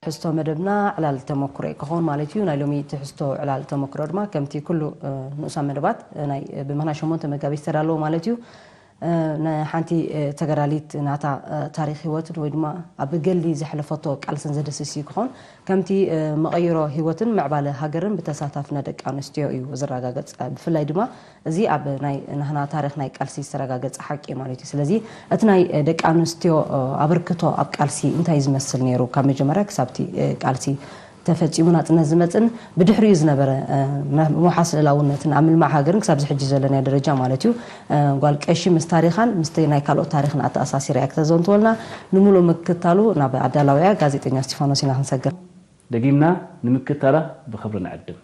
ትሕዝቶ መደብና ዕላል ተመክሮ እዩ ክኸውን ማለት እዩ። ናይ ሎሚ ትሕዝቶ ዕላል ተመክሮ ድማ ከምቲ ኩሉ፣ እ፣ ንኡሳን መደባት፣ እ፣ ናይ፣ እ፣ ብምኽንያት ሸሞንተ መጋቢት ዝተዳለወ ማለት እዩ። እ፣ ንሓንቲ፣ እ፣ ተጋዳሊት ናታ፣ እ፣ ታሪኽ ህይወትን ወይ ድማ ኣብ ገድሊ ዘሕለፈቶ ቃልስን ዘደስስ እዩ ክኸውን። ከምቲ፣ እ፣ መቐይሮ ህይወትን ምዕባለ ሃገርን ብተሳታፍነት ደቂ ኣንስትዮ እዩ ዝረጋገጽ። ብፍላይ ድማ እዚ ኣብ ናይ ናህና ታሪኽ ናይ ቃልሲ ዝተረጋገጸ ሓቂ ማለት እዩ። ስለዚ እቲ ናይ ደቂ ኣንስትዮ ኣበርክቶ ኣብ ቃልሲ እንታይ እዩ ዝመስል ነይሩ? ካብ መጀመርያ ክሳብቲ ቃልሲ ተፈጺሙ ናጽነት ዝመጽእን ብድሕሪኡ ዝነበረ ምውሓስ ልእላውነትን ኣብ ምልማዕ ሃገርን ክሳብ ዝሕጂ ዘለናዮ ደረጃ ማለት እዩ። ጓል ቀሺ ምስ ታሪኻን ምስቲ ናይ ካልኦት ታሪኽን ኣተኣሳሲራ እያ ክተዘንትወልና። ንምሉእ ምክታሉ ናብ ኣዳላውያ ጋዜጠኛ እስቲፋኖስ ኢና ክንሰግር። ደጊምና ንምክታላ ብኽብሪ ንዕድም።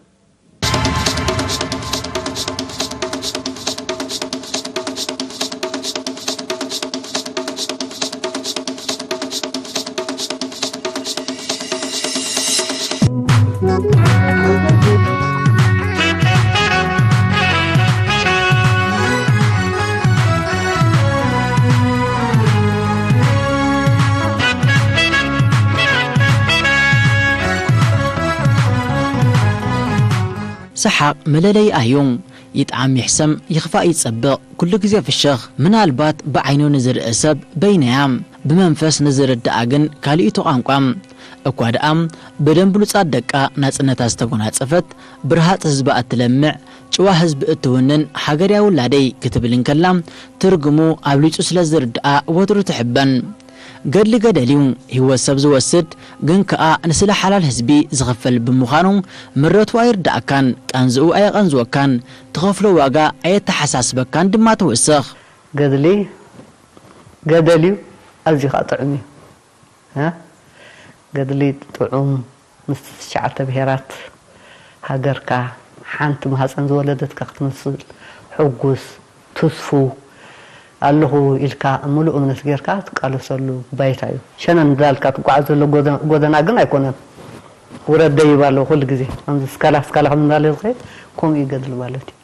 ሰሓቕ መለለይኣ እዩ። ይጥዓም ይሕሰም፣ ይኽፋእ ይጸብቕ፣ ኩሉ ግዜ ፍሽኽ። ምናልባት ብዓይኑ ንዝርኢ ሰብ በይነያ፣ ብመንፈስ ንዝርድኣ ግን ካልእቱ ቋንቋ። እኳ ደኣ ብደም ብሉጻት ደቃ ናጽነታ ዝተጎናጸፈት፣ ብርሃጽ ህዝባ እትለምዕ፣ ጭዋ ህዝቢ እትውንን ሃገር እያ ውላደይ ክትብል እንከላ፣ ትርጉሙ ኣብሊጹ ስለ ዝርድኣ ወትሩ ትሕበን። ገድሊ ገደል እዩ፣ ህይወት ሰብ ዝወስድ፣ ግን ከኣ ንስለ ሓላል ህዝቢ ዝኽፈል ብምዃኑ፣ ምረቱ ኣይርድኣካን፣ ቃንዝኡ ኣየቐንዝወካን፣ ትኸፍሎ ዋጋ ኣየተሓሳስበካን ድማ ትውስኽ። ገድሊ ገደል እዩ፣ ኣዝዩ ከኣ ጥዑም እዩ። እ? ገድሊ ጥዑም፣ ምስቲ ትሽዓተ ብሄራት ሃገርካ፣ ሓንቲ ማህጸን ዝወለደትካ ክትመስል፣ ሕጉስ፣ ትስፉው፣ ኣለኹ ኢልካ ምሉእ እምነት ጌርካ ትቃለሰሉ ባይታ እዩ። ሸነን እንዳልካ ትጓዓዘሉ ጎደ-፣ ጎደና ግን ኣይኮነን። ውረድ ደይብ ኣለዎ ኩሉ ግዜ። ከምዚ ስካላ ስካላ ከም እንዳለ ዝኸይድ፣ ከምኡ እዩ ገድሊ ማለት እዩ።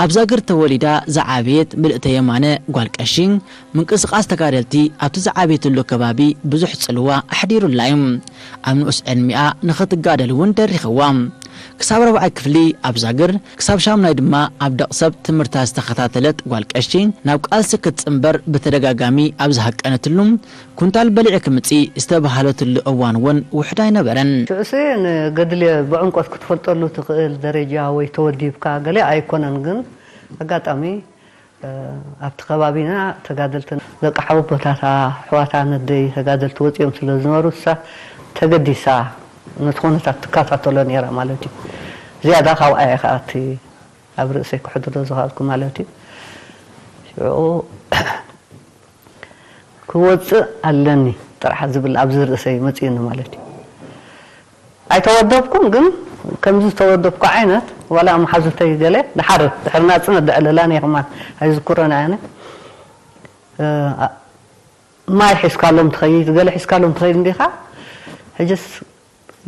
ኣብ ዛግር ተወሊዳ ዝዓበየት ምልእተ የማነ ጓል ቀሺ፣ ምንቅስቓስ ተጋደልቲ ኣብቲ ዝዓበየትሉ ከባቢ ብዙሕ ጽልዋ ኣሕዲሩላ እዩ። ኣብ ንኡስ ዕድሚኣ ንኽትጋደል እውን ደሪኽዋ። ክሳብ ራብዓይ ክፍሊ ኣብ ዛግር፣ ክሳብ ሻሙናይ ድማ ኣብ ደቕ ሰብ ትምህርታ ዝተኸታተለት ጓል ቀሺ፣ ናብ ቃልሲ ክትጽንበር ብተደጋጋሚ ኣብ ዝሃቀነትሉ፣ ኩንታል በሊዕ ክምጽእ ዝተባህለትሉ እዋን እውን ውሑድ ኣይነበረን። ሽዑሲ ንገድሊ ብዕምቆት ክትፈልጠሉ ትኽእል ደረጃ ወይ ተወዲብካ ገለ ኣይኮነን፣ ግን ኣጋጣሚ ኣብቲ ከባቢና ተጋደልቲ ደቂ ሓወቦታታ ኣሕዋታ ነደይ ተጋደልቲ ወፂኦም ስለ ዝነበሩ እሳ ተገዲሳ ነቲ ኩነታት ትከታተሎ ነይራ ማለት እዩ። ዝያዳ ካብኣ እየ ከዓ እቲ ኣብ ርእሰይ ክሕድሮ ዝኽኣልኩ ማለት እዩ። ሽዑ ክወፅእ ኣለኒ ጥራሕ ዝብል ኣብዚ ርእሰይ መፂኡኒ ማለት እዩ። ኣይተወደብኩን ግን ከምዚ ዝተወደብኩ ዓይነት ዋላ መሓዙተይ ገለ ድሓር ድሕሪ ናፅነት ደዕለላኒ እየ ከማን ኣይዝክሮን ኣነ። ማይ ሒዝካሎም ትኸይድ ገለ ሒዝካሎም ትኸይድ እንዲኻ ሕጅስ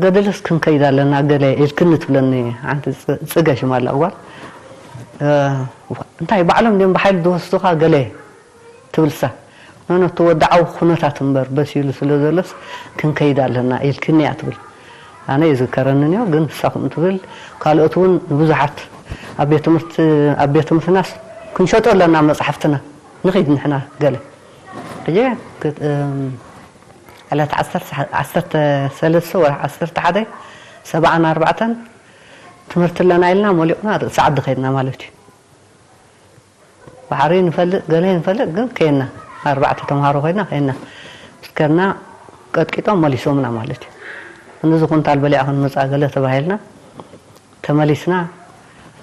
ገደልስ ክንከይድ ኣለና ገለ ኢልክኒ ትብለኒ ሓንቲ ፅገ ሽማ ኣላ ጓል። እንታይ ባዕሎም ድዮም ብሓይሊ ዝወስዱኻ ገለ ትብልሳ። ኖኖ እቲ ወድዓዊ ኩነታት እምበር በሲሉ ስለ ዘሎስ ክንከይድ ኣለና ኢልክኒ እያ ትብል። ኣነ ይዝከረኒ እኒኦ ግን ንሳ ከምኡ ትብል። ካልኦት እውን ንብዙሓት ኣብ ቤት ትምህርቲ ኣብ ቤት ትምህርትናስ ክንሸጦ ኣለና መፅሓፍትና ንኺድ ንሕና ገለ ሕጂ ዕለት ዓሰርተ ሰለስተ ወርሒ ዓሰርተ ሓደ ሰብዓን ኣርባዕተን ትምህርቲ ኣለና ኢልና መሊቑና ርእሲ ዓዲ ከይድና ማለት እዩ። ባሕሪ ንፈልጥ ገለ ንፈልጥ ግን ከይና ኣርባዕተ ተምሃሮ ኮይና ከይና ምስ ከድና ቀጥቂጦም መሊሶምና ማለት እዩ። ክንድዚ ኩንታል በሊዓ ክንመፃ ገለ ተባሂልና ተመሊስና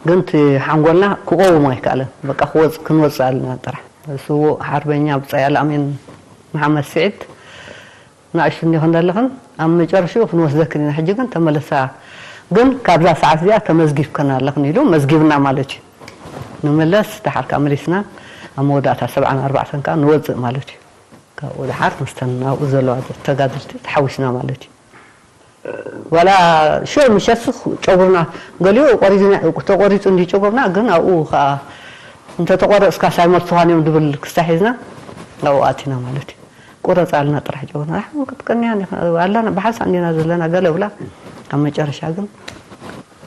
ግን እቲ ሓንጎልና ክቆውሞ ኣይከኣለን። በቃ ክወፅ ክንወፅእ ኣለና ጥራሕ። ስዉእ ሓርበኛ ብፃይ ኣልኣሚን መሓመድ ስዒድ ንኣሽቱ እንዲኹን ዘለኽን ኣብ መጨረሽኡ ክንወስደክን ኢና ሕጂ ግን ተመለሳ ግን ካብዛ ሰዓት እዚኣ ተመዝጊብክን ኣለኽን ኢሉ መዝጊብና ማለት እዩ። ንምለስ ደሓር ከዓ መሊስና ኣብ መወዳእታ ሰብዓን ኣርባዕተን ከዓ ንወፅእ ማለት እዩ። ካብኡ ደሓር ምስተን ኣብኡ ዘለዋ ተጋደልቲ ተሓዊስና ማለት እዩ። ዋላ ሽዑ ምሸትስ ጨጉርና ገሊኡ ቆሪዝና ተቆሪፁ እንዲ ጨጉርና ግን ኣብኡ ከዓ እንተተቆረፅካ ሳይመርቱኻን እዮም ድብል ክስታይ ሒዝና ኣብኡ ኣቲና ማለት እዩ። ቁረፃልና ጥራሕ ጨወና። ኣሕ፣ ክትቀንያ ኣለና፣ ብሓንሳእ እንዲና ዘለና ገለ ብላ። ኣብ መጨረሻ ግን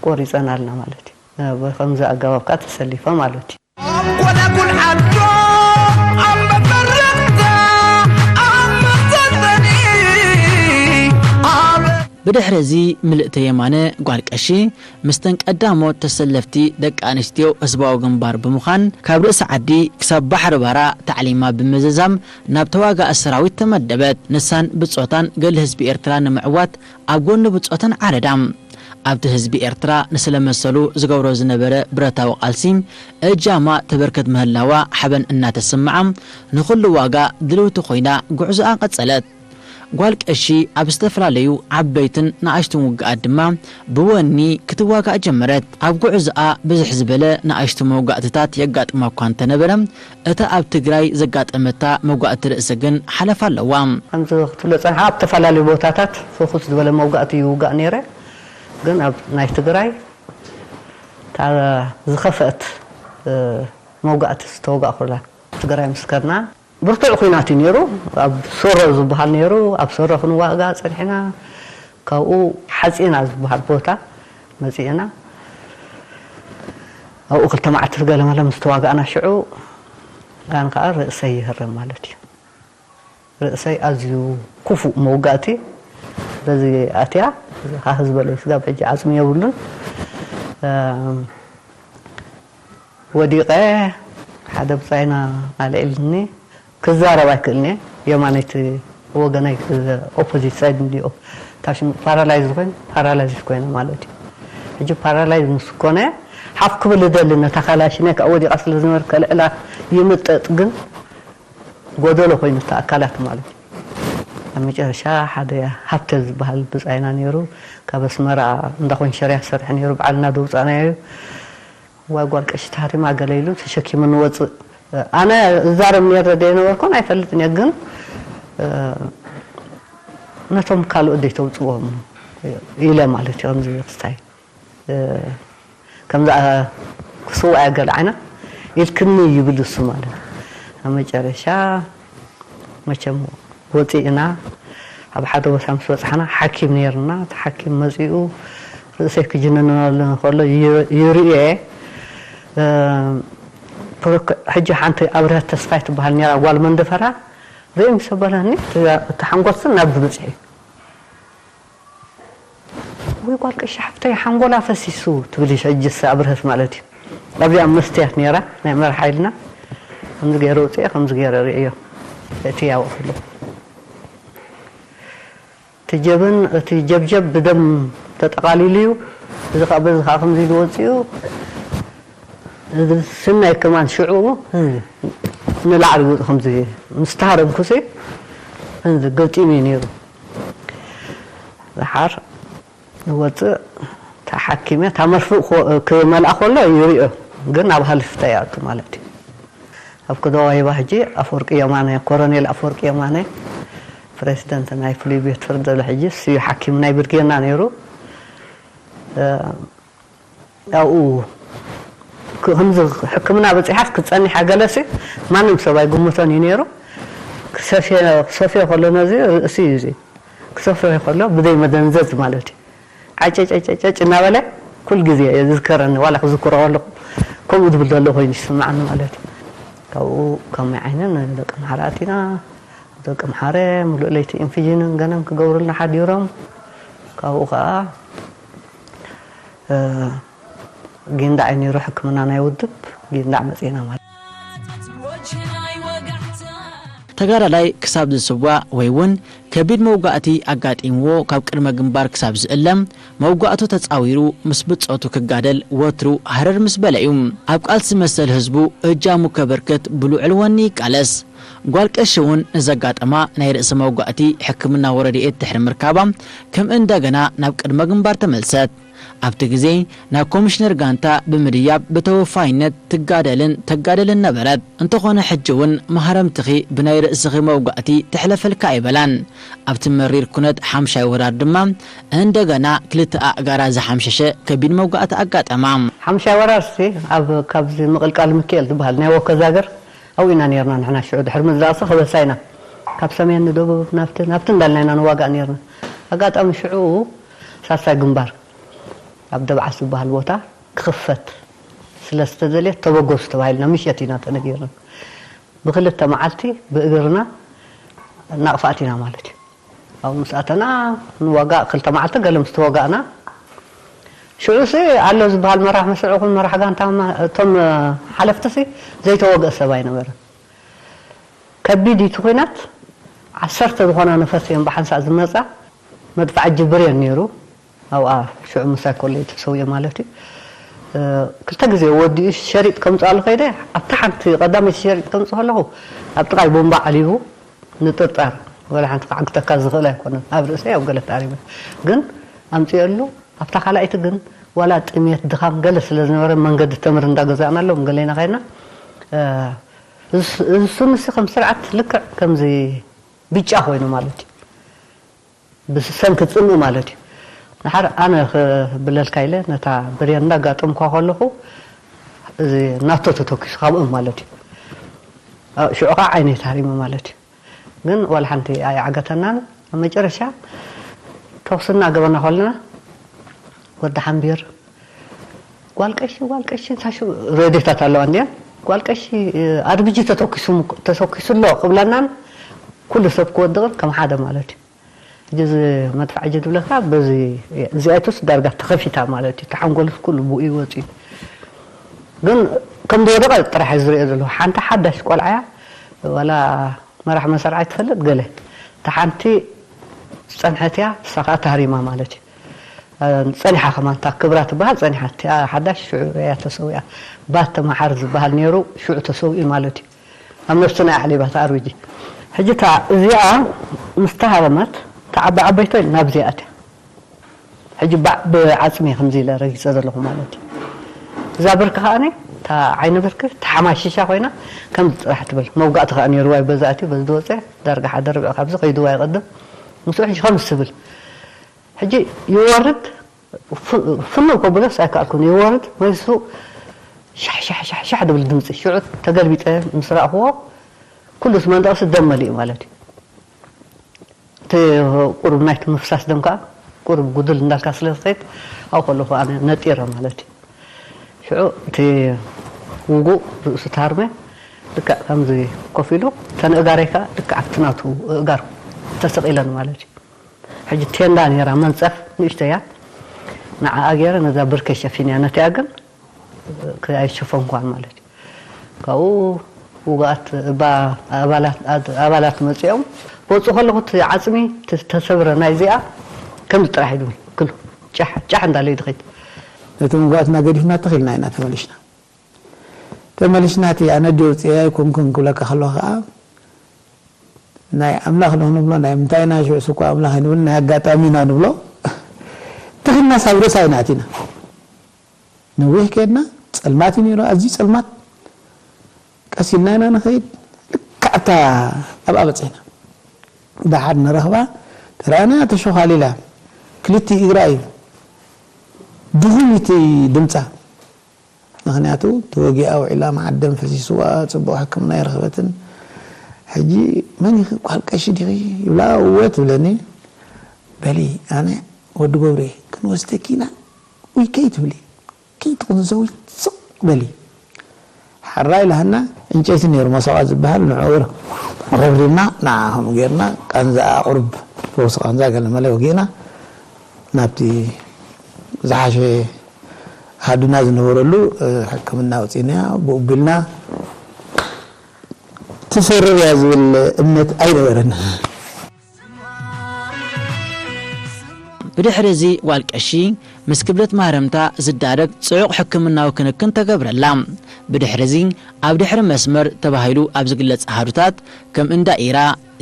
ቆሪፀን ኣልና ማለት እዩ። ብከምዚ ኣገባብ ከዓ ተሰሊፈ ማለት እዩ። ኣብ ጎላጉል ዓዶ፣ ኣብ መፈረምታ፣ ኣብ መሰልጠኒ፣ ኣብ ብድሕሪ እዚ ምልእተ የማነ ጓል ቀሺ ምስተን ቀዳሞት ተሰለፍቲ ደቂ ኣንስትዮ ህዝባዊ ግንባር ብምዃን ካብ ርእሲ ዓዲ ክሳብ ባሕሪ ባራ ታዕሊማ ብምዝዛም ናብ ተዋጋኢ ሰራዊት ተመደበት። ንሳን ብጾታን ገድሊ ህዝቢ ኤርትራ ንምዕዋት ኣብ ጎኒ ብጾተን ዓረዳ። ኣብቲ ህዝቢ ኤርትራ ንስለ መሰሉ ዝገብሮ ዝነበረ ብረታዊ ቃልሲ እጃማ ተበርክት ምህላዋ ሓበን እናተሰምዓ ንኹሉ ዋጋ ድልውቲ ኮይና ጉዕዞኣ ቀጸለት። ጓል ቀሺ ኣብ ዝተፈላለዩ ዓበይትን ንኣሽቱን ውግኣት ድማ ብወኒ ክትዋጋእ ጀመረት። ኣብ ጉዕዞኣ ብዝሕ ዝበለ ንኣሽቱ መውጋእትታት የጋጥማ እኳ እንተነበረ፣ እታ ኣብ ትግራይ ዘጋጠመታ መውጋእቲ ርእሲ ግን ሓለፋ ኣለዋ። ከምዚ ክትብሎ ጸንሓ ኣብ ዝተፈላለዩ ቦታታት ፍኹስ ዝበለ መውጋእቲ ይውጋእ ነይረ። ግን ኣብ ናይ ትግራይ እታ ዝኸፍአት፣ እ፣ መውጋእቲ ዝተወጋእኩላ ትግራይ ምስ ከድና ብርቱዕ ኲናት እዩ ነይሩ። ኣብ ሶሮ ዝበሃል ነይሩ። ኣብ ሶሮ ክንዋጋ ጸኒሕና። ካብኡ ሓጺና ዝበሃል ቦታ መጺእና። ኣብኡ ክልተ መዓልቲ ገለ መለ ምስ ተዋጋእና ሽዑ ኣነ ከኣ ርእሰይ ይህረም ማለት እዩ። ርእሰይ ኣዝዩ ክፉእ መውጋእቲ በዚ ኣትያ። እዚ ሃህ ዝበለ ስጋብ ሕጂ ዓጽሚ የብሉን። እም፣ ወዲቐ ሓደ ብጻይና ኣልዒልኒ። ክዛረብ ኣይክእልን እየ። የማነይቲ ወገነይ ኦፖዚት ሳይድ እንዲኦ ታሽም ፓራላይዝ ኮይኑ ፓራላይዝ ኮይነ ማለት እዩ። ሕጂ ፓራላይዝ ምስ ኮነ ሓፍ ክብል እደሊ ነታ ካላሽነይ ከዓ ወዲቓ ስለ ዝነበረ ከልዕላ ይምጠጥ ግን ጎደሎ ኮይኑ እቲ ኣካላት ማለት እዩ። ኣብ መጨረሻ ሓደ ሃብተ ዝበሃል ብጻይና ነይሩ። ካብ ኣስመራ እንዳ ኮንሸርያ ዝሰርሕ ነይሩ። በዓልና ደውጻናዮ እዩ። ዋይ ጓል ቀሺ ተሃሪማ ገለ ኢሉ ተሸኪሙ ንወጽእ። ኣነ እዛረብ ነይረ ዶ የነበርኩን ኣይፈልጥን እየ፣ ግን፣ እ፣ ነቶም ካልኦት ደይተውጽዎም ኢለ ማለት እዩ። ከምዚ ክስታይ፣ እ፣ ከምዚ፣ እ፣ ክስዋእ እየ ገለ ዓይነት ኢልክኒ ይብል እሱ ማለት እዩ። ኣብ መጨረሻ መቸም ወፂእና ኣብ ሓደ ቦታ ምስ በፃሕና ሓኪም ነይርና። እቲ ሓኪም መፂኡ ርእሰይ ክጅንነሉ ከሎ ይ-፣ ይርእየ። እ፣ ፕሮክ-፣ ሕጂ ሓንቲ ኣብርሀት ተስፋይ ትበሃል ነይራ ጓል መንደፈራ ርእየ ምስ ኣበላኒ እቲ፣ እቲ ሓንጎስን ናብ ዝበፅሕ እዩ። ወይ ጓል ቀሺ ሓፍተይ ሓንጎላ ፈሲሱ ትብል እዩ ሕጅስ ኣብርሀት ማለት እዩ። ኣብዚኣ መስትያት ነይራ ናይ መርሓ ኢልና ከምዚ ገይረ ውፅአ ከምዚ ገይረ ርእዮ እቲ ያው ክሎ እቲ ጀብን እቲ ጀብጀብ ብደም ተጠቓሊሉ እዩ። እዚ ከዓ በዚ ከዓ ከምዚ ኢሉ ወፂኡ። እዚ ስናይ ከማን ሽዑ ንላዕሊ ውፅ ከምዚ ምስ ተሃረምኩሲ ከምዚ ገጢሙ እዩ ነይሩ። ዝሓር ዝወፅእ ተሓኪመ እታ መርፍእ ክመልኣ ከሎ ይሪኦ ግን ኣብ ሃልፍታ ይኣቱ ማለት እዩ። ኣብ ክደዋይባ ሕጂ ኣፈወርቂ የማነ ኮሮኔል ኣፈወርቂ የማነ ፕሬዚደንት ናይ ፍሉይ ቤት ፍርዲ ዘሎ ሕጂ እሱ እዩ ሓኪም ናይ ብርጌና ነይሩ። ኣብኡ ከምዚ ሕክምና በፂሓስ ክትፀኒሕ ኣገለሲ ማንም ሰብ ኣይግምቶን እዩ ነይሩ። ክሰፍዮ ከሎ ነዚ ርእሲ እዩ እዚ ክሰፍዮ ከሎ ብዘይ መደንዘዝ ማለት እዩ። ዓጨጨጨጨጭ እናበለ ኩል ግዜ የዝከረኒ ዋላ ክዝክሮ ከለኹ ከምኡ ዝብል ዘሎ ኮይኑ ይስምዓኒ ማለት እዩ። ካብኡ ከመይ ዓይነት ደቂ ምሓረ ኣቲና ደቂ ምሓረ ሙሉእ ለይቲ ኢንፊዥንን ገነን ክገብሩልና ሓዲሮም። ካብኡ ከዓ ጊንዳዕ እዩ ነይሩ ሕክምና ናይ ውድብ ጊንዳዕ መፂና ማለት። ተጋዳላይ ክሳብ ዝስዋእ ወይ እውን ከቢድ መውጋእቲ ኣጋጢምዎ ካብ ቅድመ ግንባር ክሳብ ዝእለም መውጋእቱ ተፃዊሩ ምስ ብፆቱ ክጋደል ወትሩ ሃረር ምስ በለ እዩ ኣብ ቃልሲ መሰል ህዝቡ እጃሙ ከበርክት ብልዑል ወኒ ይቃለስ። ጓል ቀሺ እውን ንዘጋጠማ ናይ ርእሲ መውጋእቲ ሕክምናዊ ረድኤት ድሕሪ ምርካባ ከም እንደገና ናብ ቅድመ ግንባር ተመልሰት። ኣብቲ ግዜ ናብ ኮሚሽነር ጋንታ ብምድያብ ብተወፋይነት ትጋደልን ተጋደልን ነበረት። እንተኾነ ሕጂ እውን ማህረምትኺ ብናይ ርእስኺ መውጋእቲ ትሕለፈልኪ ኣይበላን። ኣብቲ መሪር ኩነት ሓምሻይ ወራር ድማ እንደገና ክልተ ኣእጋራ ዝሓምሸሸ ከቢድ መውጋእቲ ኣጋጠማ። ሓምሻይ ወራር ሲ ኣብ ካብዚ ምቕልቃል ምክኤል ዝበሃል ናይ ወከዛገር ኣብኡ ኢና ነርና ንሕና ሽዑ ድሕሪ ምዝራቕሲ ከበሳ ኢና ካብ ሰሜን ንደቡብ ናብቲ ናብቲ እንዳልና ኢና ንዋጋእ ነርና። ኣጋጣሚ ሽዑ ሳልሳይ ግንባር ኣብ ደብዓስ ዝበሃል ቦታ ክኽፈት ስለ ዝተደልየ ተበገሱ ተባሂልና ምሸት ኢና ተነጊርና። ብክልተ መዓልቲ ብእግርና ናቕፋት ኢና ማለት እዩ። ኣብኡ ምስ ኣተና ንዋጋእ ክልተ መዓልቲ ገለ ምስ ተወጋእና ሽዑ ሲ ኣሎ ዝበሃል መራሕ መስርዕ ይኹን መራሕ ጋንታ እቶም ሓለፍቲ ሲ ዘይተወግአ ሰብ ኣይነበረን። ከቢድ እዩ እቲ ኲናት። ዓሰርተ ዝኾና ነፈርቲ እዮም ብሓንሳእ ዝመጻ። መድፍዓ ጅብር እየን ነይሩ ኣብኣ ሽዑ ምሳይ ኮለይ ተሰዊኡ ማለት እዩ። ክልተ ግዜ ወዲኡ ሸሪጥ ከምፅኣሉ ከይደ ኣብታ ሓንቲ ቀዳመይቲ ሸሪጥ ከምፅ ከለኹ ኣብ ጥቃይ ቦምባ ዓሊቡ ንጥርጣር ወላ ሓንቲ ክዓግተካ ዝኽእል ኣይኮነን ኣብ ርእሰይ ኣብ ገለ ተኣሪበ ግን ኣምፅኦሉ ኣብታ ካልኣይቲ ግን ዋላ ጥሜት ድኻም ገለ ስለ ዝነበረ መንገዲ ተምር እንዳገዛእናሎም ገሌና ከይና እሱ ንሱ ከም ስርዓት ልክዕ ከምዚ ብጫ ኮይኑ ማለት እዩ ብሰንኪ ፅምኢ ማለት እዩ ንሓር ኣነ ክብለልካ ኢለ ነታ ብሬን እንዳጋጠምኳ ከለኹ እዚ ናቶ ተተኪሱ ካብኦም ማለት እዩ ሽዑ ከዓ ዓይነይ ታሪመ ማለት እዩ ግን ዋላ ሓንቲ ኣይዓገተናን ኣብ መጨረሻ ተኩሲ እናገበርና ከለና ወዲ ሓምቢር ጓል ቀሺ ጓል ቀሺ ሳሹ ሬድዮታት ኣለዋ እንድያን ጓል ቀሺ ኣርቢጂ ተተኪሱ ተተኪሱ ኣሎ ክብለናን ኩሉ ሰብ ክወድቕን ከም ሓደ ማለት እዩ ሕጂ እዚ መድፍዕ ሕጂ ዝብለካ በዚ እዚኣይቱስ ዳርጋ ተኸፊታ ማለት እዩ ተሓንጎልስ ኩሉ ብኡ ይወፅኡ ግን ከም ዝወደቐ ጥራሕ ዝሪኦ ዘለኹ ሓንቲ ሓዳሽ ቆልዓያ ዋላ መራሕ መሰርዓ ትፈልጥ ገለ እታ ሓንቲ ዝፀንሐት እያ ንሳ ከዓ ታህሪማ ማለት እዩ ፀኒሓ ከማን እታ ክብራ ትበሃል ፀኒሓ እቲኣ ሓዳሽ ሽዑ እያ ተሰዊኣ ባት ተመሓር ዝበሃል ነይሩ ሽዑ ተሰዊኡ ማለት እዩ ኣብ ነፍስና እያ ዓሊባ እታ ኣርቢጂ ሕጂ እታ እዚኣ ምስ ተሃረመት እታ ዓባይ ዓበይቶ ናብዚኣ እትያ ሕጂ ባዕ ብዓፅሚ ከምዚ ኢለ ረጊፀ ዘለኹ ማለት እዩ እዛ ብርኪ ከዓኒ እታ ዓይኒ ብርኪ ተሓማሺሻ ኮይና ከምዚ ጥራሕ ትብል መውጋእቲ ከዓ ነይርዋ እዩ በዛእቲ በዚ ዝወፀ ዳርጋ ሓደ ርብዒ ካብዚ ከይድዋ ይቐድም ምስኡ ሕጂ ከምዚ ትብል ሕጂ ይወርድ ፍንው ከብሎስ ኣይከኣልኩን ይወርድ መሊሱ ሻሕ ሻሕ ሻሕ ሻሕ ድብል ድምፂ ሽዑ ተገልቢጠ ምስ ረእኽዎ ኩሉስ መንደቕሲ ደም መሊኡ ማለት እዩ እቲ ቁሩብ ናይቲ ምፍሳስ ደም ከዓ ቁሩብ ጉድል እንዳልካ ስለ ዝኸይድ ኣብኡ ከለኹ ኣነ ነጢረ ማለት እዩ ሽዑ እቲ ውጉእ ርእሱ ተሃርመ ልክዕ ከምዚ ኮፍ ኢሉ ተንእጋረይ ከዓ ልክዕ ኣብቲ ናቱ እእጋር ተሰቒለን ማለት እዩ ሕጂ ቴንዳ ነይራ መንፀፍ ንእሽቶ እያ ንዓኣ ገይረ ነዛ ብርከይ ሸፊን እያ ነቲኣ ግን ኣይሸፈንኳን ማለት እዩ ካብኡ ውጉኣት እባ ኣባላት መፅኦም ክወፁ ከለኹ እቲ ዓፅሚ ተሰብረ ናይዚኣ ከምዚ ጥራሕ ኢሉ ክሉ ጫሕ ጫሕ እንዳለ ይድኸይድ ነቶም ውጉኣትና ገዲፍና ተኺልና ኢና ተመሊሽና ተመሊሽና እቲ ኣነ ድየ ውፅኤ ኣይኮንኩን ክብለካ ከለኹ ከዓ ናይ ኣምላኽ ዶ ንብሎ ናይ ምንታይ ኢና ሽዑ ስኳ ኣምላኽ ኣይንብል ናይ ኣጋጣሚ ኢና ንብሎ ተኺልና ሳብ ርእሳ ኢና ኣቲና ነዊሕ ከድና ጸልማት እዩ ነይሩ ኣዝዩ ጸልማት ቀስ ኢልና ኢና ንኸይድ ልክዕ ኣብታ ኣብኣ በጺሕና ደሓር ንረኽባ ተረኣና ተሸዃሊላ ክልቲኡ እግራ እዩ ድኹም እቲ ድምጻ ምኽንያቱ ተወጊኣ ውዒላ መዓት ደም ፈሲስዋ ጽቡቕ ሕክምና ኣይረኸበትን ሕጂ መን ኢኺ ጓል ቀሺ ዲኺ ይብላ እወ ትብለኒ በሊ ኣነ ወዲ ገብሬ ክንወስደኪ ኢና ውይ ከይትብሊ ከይትቕንዘዊ ስቕ በሊ ሓራ ኢላሃና ዕንጨይቲ ነይሩ መሰቓ ዝበሃል ንዕኡ ረብሪብና ንዓ ከምኡ ገይርና ቃንዛኣ ቁሩብ ፈውሲ ቃንዛ ገለ መለ ወጊእና ናብቲ ዝሓሸ ሃዱና ዝነበረሉ ሕክምና ኣውፂእናያ ብኡ ቢልና ትሰርር እያ ዝብል እምነት ኣይነበረን። ብድሕሪ እዚ ጓል ቀሺ ምስ ክብደት ማህረምታ ዝዳረግ ጽዑቕ ሕክምናዊ ክንክን ተገብረላ። ብድሕሪ እዚ ኣብ ድሕሪ መስመር ተባሂሉ ኣብ ዝግለጽ ኣሃዱታት ከም እንዳ ኢራ፣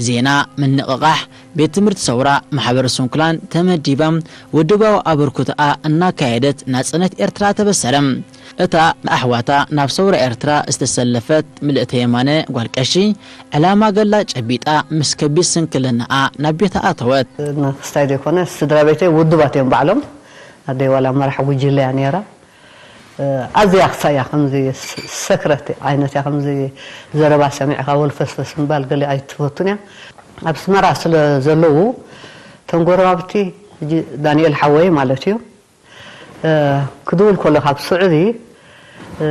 ዜና፣ ምንቕቓሕ፣ ቤት ትምህርቲ ሰውራ፣ ማሕበር ስንኩላን ተመዲባ ውድባዊ ኣበርክቶኣ እናካየደት ናጽነት ኤርትራ ተበሰረ። እታ ንኣሕዋታ ናብ ሰውራ ኤርትራ ዝተሰለፈት ምልእተ የማነ ጓል ቀሺ ዕላማ ገላ ጨቢጣ ምስ ከቢድ ስንክልናኣ ናብ ቤታ ኣተወት። ንክስታይ ዘይኮነ ስድራ ቤተይ ውዱባት እዮም ባዕሎም ኣደይ ዋላ መራሕ ጉጅለ እያ ነይራ ኣዝያ ክሳያ ከምዚ ሰክረት ዓይነት እያ ከምዚ ዘረባ ሰሚዕካ ወልፈስፈስ ምባል ገለ ኣይትፈቱን እያ ኣብ ኣስመራ ስለ ዘለዉ፣ እቶም ጎረባብቲ፣ ሕጂ ዳንኤል ሓወይ ማለት እዩ፣ እ፣ ክድውል ከሎ ካብ ስዑዲ፣ እ፣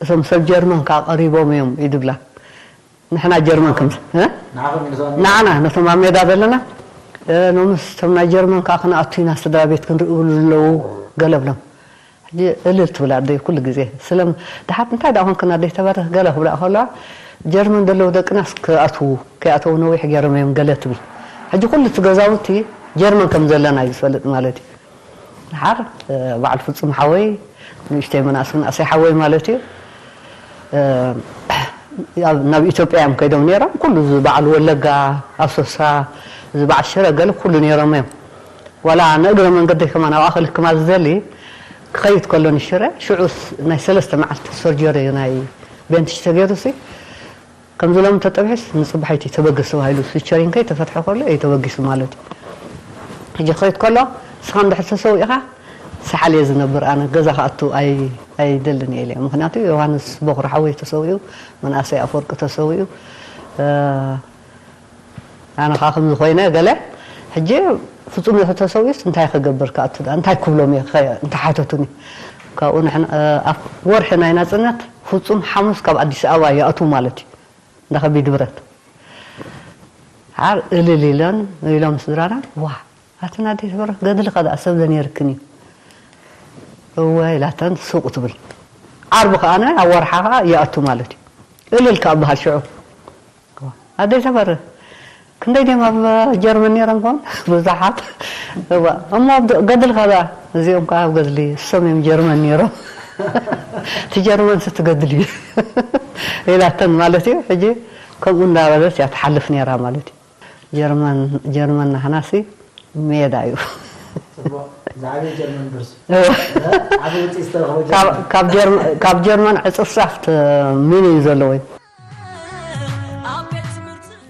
እቶም ሰብ ጀርመን ከኣ ቀሪቦም እዮም እዩ ዝብላ። ንሕና ጀርመን ከም፣ እ? ንዓኹም እዩ ንስእኑ? ንዓና፣ ነቶም ኣብ ሜዳ ዘለና፣ እ፣ ኖምስ እቶም ናይ ጀርመን ከኣ ክንኣቱ ኢና፣ ስድራ ቤት ክንርኢ ይብሉ ኣለዉ፣ ገለ ብሎም። ሕጂ እልል ትብል ኣደይ ኩሉ ግዜ። ስለም-፣ ደሓር እንታይ ደኣ ኮንክን ኣደይ ተባርኽ ገለ ክብላ ከለዋ፣ ጀርመን ዘለዉ ደቅናስ ክኣትዉ፣ ከይኣተዉ ነዊሕ ገይሮም እዮም ገለ ትብል። ሕጂ ኩሉ እቲ ገዛውቲ ጀርመን ከም ዘለና እዩ ዝፈልጥ ማለት እዩ። ደሓር፣ እ፣ በዓል ፍጹም ሓወይ፣ ንእሽተይ መናእስ-፣ መናእሰይ ሓወይ ማለት እዩ። እ፣ ኣብ፣ ናብ ኢትዮጵያ እዮም ከይዶም ነይሮም። ኩሉ እዚ በዓል ወለጋ፣ ኣሶሳ፣ እዚ በዓል ሽረ ገለ ኩሉ ነይሮም እዮም። ዋላ ንእግረ መንገደይ ከማን ኣብ ኣኸል ክማል ዝደሊ ክኸይድ ከሎ ንሽረ፣ ሽዑ ስ-፣ ናይ ሰለስተ መዓልቲ ሰርጀሪ ናይ ቤንትሽ ተገይሩሲ፣ ከምዚ ሎም ተጠብሒስ ንጽባሒቲ ተበግስ ተባሂሉ፣ ስቸሪን ከይተፈትሐ ከሎ እዩ ተበጊሱ ማለት እዩ። ሕጂ ክኸይድ ከሎ፣ ንስኻ እንድሕር ተሰዊእኻ፣ ሰሓል እየ ዝነብር ኣነ፣ ገዛ ክኣቱ ኣይ-፣ ኣይደልን እየ ኢለ። ምኽንያቱ ዮሃንስ በኹሪ ሓወይ ተሰዊኡ፣ መንእሰይ ኣፈወርቂ ተሰዊኡ፣ እ፣ ኣነ ኸዓ ከምዚ ኮይነ ገለ፣ ሕጂ ፍጹም ተሰዊኡስ እንታይ ክገብር ክኣቱ ደኣ? እንታይ ክብሎም እየ ከ-፣ እንተሓተቱኒ? ካብኡ ንሕና፣ እ፣ ኣብ ወርሒ ናይ ናጽነት ፍጹም ሓሙስ ካብ ኣዲስ ኣበባ ይኣትዉ ማለት እዩ። እንዳ ከቢድ ብረት። ሓር እልል ኢለን፣ ኢሎም ስድራና፣ "ዋ፣ ኣተን ኣደይ ተበረኽ ገድሊ ከ ደኣ ሰብ ዘኔርክን እዩ?" "እወ" ኢላተን ሱቕ ትብል። ዓርቢ ከኣ ኣብ ወርሓ ከኣ ይኣቱ ማለት እዩ። እልል ከኣ በሃል ሽዑ። "ኣደይ ተበርህ፣ ክንደይ ድዮም ኣብ ጀርመን ነይሮም ኮን?" ብዙሓት። እዋ፣ እሞ ኣብ ዶ-፣ ገድሊ ከ ደኣ? "እዚኦም ከኣ ኣብ ገድሊ፣ እሶም እዮም ጀርመን ነይሮም። እቲ ጀርመንስ ትገድል እዩ" ኢላተን ማለት እዩ። ሕጂ ከምኡ እንዳበለት እያ ትሓልፍ ነይራ ማለት እዩ። ጀርመን፣ ጀርመን ናህናሲ ሜዳ እዩ። ጽቡቕ። ዝዓበየ ጀርመን ዱርስ። እዋ። እ? ዓቢ ውጽኢት ዝተረኸቦ ካብ፣ ጀርመን። ካብ ጀርመ-፣ ካብ ጀርመን ዕጽፍ ጻፍ ት-፣ ሚን እዩ ዘለዎ እዩ።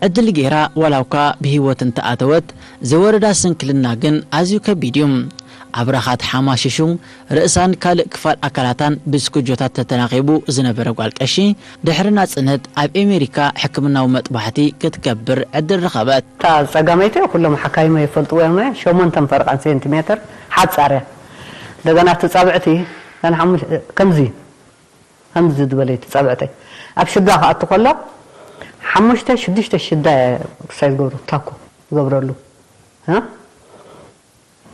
ዕድል ገይራ ዋላ እኳ ብህይወት እንተኣተወት፣ ዝወረዳ ስንክልና ግን ኣዝዩ ከቢድ እዩ። ኣብራኻ ተሓማሺሹ፣ ርእሳን ካልእ ክፋል ኣካላታን ብስኩጆታት ተተናኺቡ ዝነበረ ጓል ቀሺ፣ ድሕሪ ናጽነት ኣብ ኤሜሪካ ሕክምናዊ መጥባሕቲ ክትገብር ዕድል ረኸበት። እታ ጸጋመይቲ ኩሎም ሓካይመ ይፈልጥዎ እዮም። ሸሞንተን ፈረቓን ሴንቲሜተር ሓጻር እያ። እንደገና እቲ ጻብዕቲ፣ ገና ሓሙሽ-፣ ከምዚ፣ ከምዚ ዝበለ እቲ ጻብዕተይ። ኣብ ሽዳ ክኣቱ ከሎ፣ ሓሙሽተ፣ ሽዱሽተ ሽዳ እየ ክሳይ ዝገብሮ፣ ታኮ ዝገብረሉ። እ?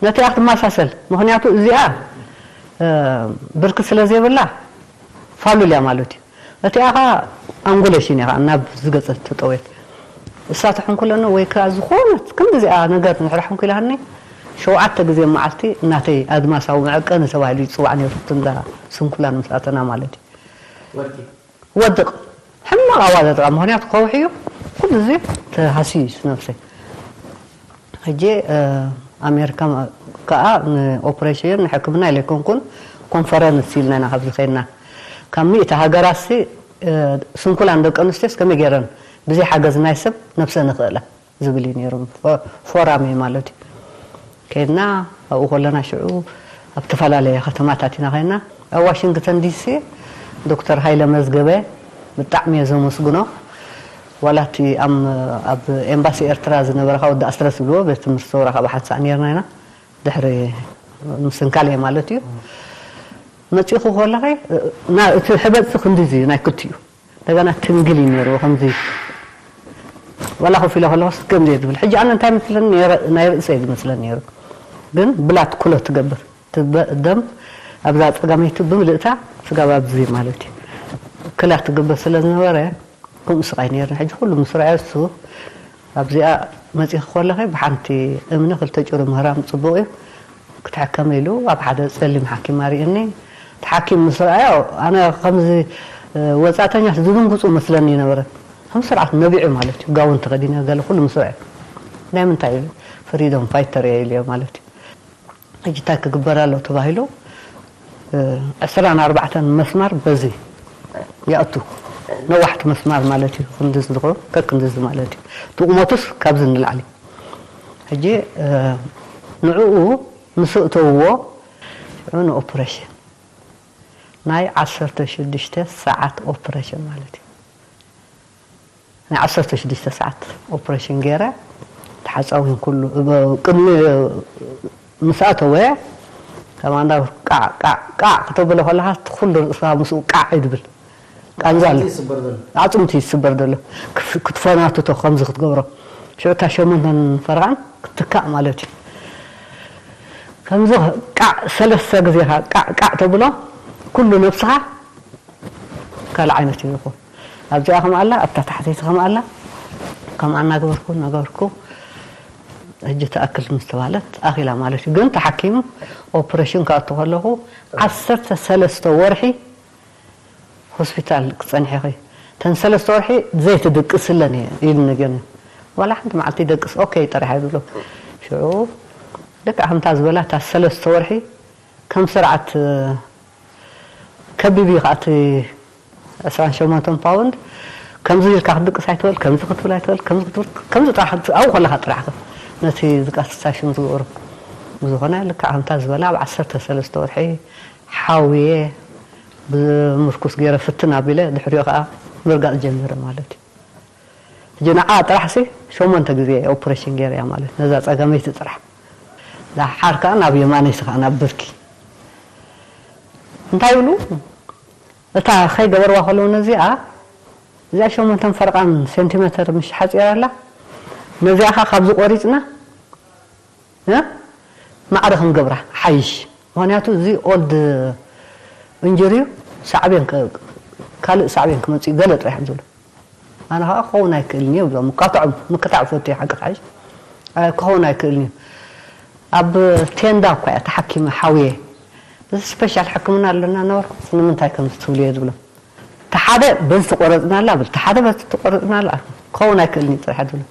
ነቲኣ ክትመሳሰል። ምኽንያቱ እዚኣ፣ እ፣ ብርኪ ስለ ዘይብላ ፋሉል እያ ማለት እዩ። እቲኣ ኸኣ ኣንጉሌሽን እያ ኸኣ ናብ ዝገጸ ተጠውየት። እሳ ትሕንኩለኒ ወይ ከኣ ዝኾነት ክንዲ እዚኣ ነገር እንድሕር ሕንኩላኒ፣ ሸውዓተ ግዜ መዓልቲ እናተይ ኣድማሳዊ መዐቀኒ ተባሂሉ ይጽዋዕ ነይሩ፣ እቲ እንዳ ስንኩላን ምስ ኣተና ማለት እዩ። ወድቂ። ወድቕ። ሕማቕ ኣዋዳድቓ፣ ምኽንያቱ ከውሒ እዩ። ኩሉ ግዜ ተሃስዩ እዩ ነብሰይ። ሕጂ፣ እ፣ ኣሜሪካ ከኣ ንኦፕሬሽን፣ ንሕክምና ኢለ ኣይኮንኩን፣ ኮንፈረንስ ኢልና ኢና ካብዚ ከይድና። ካብ ሚእቲ ሃገራትሲ፣ እ፣ ስንኩላን ደቂ ኣንስትዮስ ከመይ ገይረን ብዘይ ሓገዝ ናይ ሰብ ነብሰን ይኽእላ? ዝብል እዩ ነይሩ። ፎ-፣ ፎራም እዩ ማለት እዩ። ከይድና ኣብኡ ከለና ሽዑ ኣብ ዝተፈላለየ ከተማታት ኢና ከይድና። ኣብ ዋሽንግተን ዲሲ ዶክተር ሃይለ መዝገበ ብጣዕሚ እየ ዘመስግኖ። ዋላ እቲ ኣም-፣ ኣብ ኤምባሲ ኤርትራ ዝነበረ፣ ካብ ወዲ ኣስረስ ዝብልዎ ቤት ትምህርቲ ሰውራ ካብ ሓንሳእ ነይርና ኢና። ድሕሪ ምስንካል እየ ማለት እዩ። መጺኹ ከለኸ፣ ና-፣ እቲ ሕበጥሲ ክንዲዚ እዩ ናይ ክልቲኡ። እንደገና ትንግል እዩ ነይርዎ፣ ከምዚ ዋላ ኮፍ ኢለ ከለኹስ ከምዚ እየ ዝብል። ሕጂ ኣነ እንታይ መስለኒ ነይረ-፣ ናይ ርእሰ እዩ ዝመስለኒ ነይሩ። ግን ብላድ ኩሎ ትገብር። እቲ በ-፣ ደም ኣብዛ ጸጋመይቲ ብምልእታ ስጋብ ኣብዚ ማለት እዩ። ክላ ትገብር ስለ ዝነበረ፣ ከምኡ ስቓይ ነይርኒ። ሕጂ ኩሉ ምስ ረኣዮ እሱ ኣብዚኣ መጺኺ ከለኺ ብሓንቲ እምኒ ክልተ ጭሩ ምህራም ጽቡቕ እዩ። ክትሕከሚ ኢሉ ኣብ ሓደ ጸሊም ሓኪም ኣርእየኒ። እቲ ሓኪም ምስ ረኣዮ፣ ኣነ ከምዚ፣ እ፣ ወጻእተኛስ ዝድንግጹ መስለኒ ነበረ። ከም ስርዓት ነቢዑ ማለት እዩ። ጋውን ተኸዲነ ገለ ኩሉ ምስ ረኣዮ፣ "ናይ ምንታይ?" ኢሉ፣ "ፍሪደም ፋይተር እየ" ኢለዮ ማለት እዩ። ሕጂ እንታይ ክግበር ኣሎ ተባሂሉ፣ እ፣ ዕስራን ኣርባዕተን መስማር በዚ ይኣቱ። ነዋሕቲ መስማር ማለት እዩ። ክንድዚ ዝኾ-፣ ከክንድዚ ማለት እዩ። እቲ ቁመቱስ ካብዚ ንላዕሊ። ሕጂ፣ እ፣ ንዕኡ ምስ እእተውዎ፣ ሽዑ ንኦፕሬሽን፣ ናይ ዓሰርተ ሽዱሽተ ሰዓት ኦፕሬሽን ማለት እዩ። ናይ ዓሰርተ ሽዱሽተ ሰዓት ኦፕሬሽን ገይረ፣ ተሓፃዊን ኩሉ እበ-፣ ቅድሚ ምስ ኣተወ፣ ከማንዳ ቃዕ ቃዕ ቃዕ ክተብሎ ከለኻ፣ ኩሉ ርእስኻ ምስኡ ቃዕ እዩ ዝብል። ቃንዛ ኣሎ። ኣጽምቲ ይስበር ዘሎ። ኣጽምቲ ይስበር ዘሎ። ክፍ-፣ ክትፈናትቶ ከምዚ ክትገብሮ። ሽዑ እታ ሸሞንተን ፈርቓን ክትትካእ ማለት እዩ። ከምዚ ቃዕ ሰለስተ ግዜ ቃዕ ቃዕ ተብሎ፣ ኩሉ ነብስኻ ካልእ ዓይነት እዩ ዝኸውን። ኣብዚኣ ከም ኣላ፣ ኣብታ ታሕተይቲ ከም ኣላ፣ ከምኣ እናገበርኩ እናገበርኩ፣ ሕጂ ትኣክል ምስ ተባህለት ኣኺላ ማለት እዩ። ግን ተሓኪሙ ኦፕሬሽን ክኣቱ ከለኹ፣ ዓሰርተ ሰለስተ ወርሒ ሆስፒታል ክጸንሒ ኢኺ። እተን ሰለስተ ወርሒ ዘይትድቅስለን እየ ኢሉ ነገርኒ። ዋላ ሓንቲ መዓልቲ ይደቅስ፣ ኦኬ ጥራሕ እየ ዝብሎ። ሽዑ ልክዕ ከምታ ዝበላ፣ እታ ሰለስተ ወርሒ ከም ስርዓት ከቢብ እዩ ከኣ እቲ ዕስራን ሸሞንተን ፓውንድ። ከምዚ ኢልካ ክትድቅስ ኣይትበል፣ ከምዚ ክትብል ኣይትበል፣ ከምዚ ክትብል፣ ከምዚ ጥራሕ ኣብኡ ከለኻ ጥራሕ ነቲ ዝቃስሳ ሽም ዝገብሮ። ብዝኾነ ልክዕ ከምታ ዝበላ ኣብ ዓሰርተ ሰለስተ ወርሒ ሓውየ ብምርኩስ ገይረ ፍትን ኣቢለ ድሕሪኡ ከኣ ምርጋጽ ጀሚረ ማለት እዩ። ሕጂ ንዓ ጥራሕ ሲ ሸሞንተ ግዜ ኦፕሬሽን ገይረያ ማለት ነዛ ጸገመይቲ ጥራሕ። ደሓር ከኣ ናብ የማነይቲ ከኣ ናብ ብርኪ። እንታይ ይብሉ? እታ ከይገበርዋ ከለዉ ነዚኣ፣ እዚኣ ሸሞንተን ፈርቓን ሴንቲሜተር ምሽ ሓጺራ ኣላ። ነዚኣ ከኣ ካብዚ ቆሪጽና፣ እ? ማዕረ ክንገብራ ሓይሽ። ምኽንያቱ እዚ ኦልድ እንጅሪ እዩ፣ ሳዕቤን ከ-፣ ካልእ ሳዕቤን ክመጽእ እዩ፣ ገለ ጥራሕ እዮም ዝብሉ። ኣነ ከኣ ክኸውን ኣይክእልን እዩ ብሎም፣ ምካትዖም፣ ምክታዕ ፈትየ ሓቂ ሓይሽ። ኣይ፣ ክኸውን ኣይክእልን እዩ። ኣብ ቴንዳ እኳ እያ ተሓኪመ ሓውየ። እዚ ስፔሻል ሕክምና ኣለና ነበርኩ፣ ንምንታይ ከምዚ ትብሉ እየ ዝብሎም። እቲ ሓደ በዚ ትቆረጽና ኣላ ብል፣ እቲ ሓደ በዚ ትቆረጽና ኣላ። ክኸውን ኣይክእልን እዩ ጥራሕ ዝብሎም።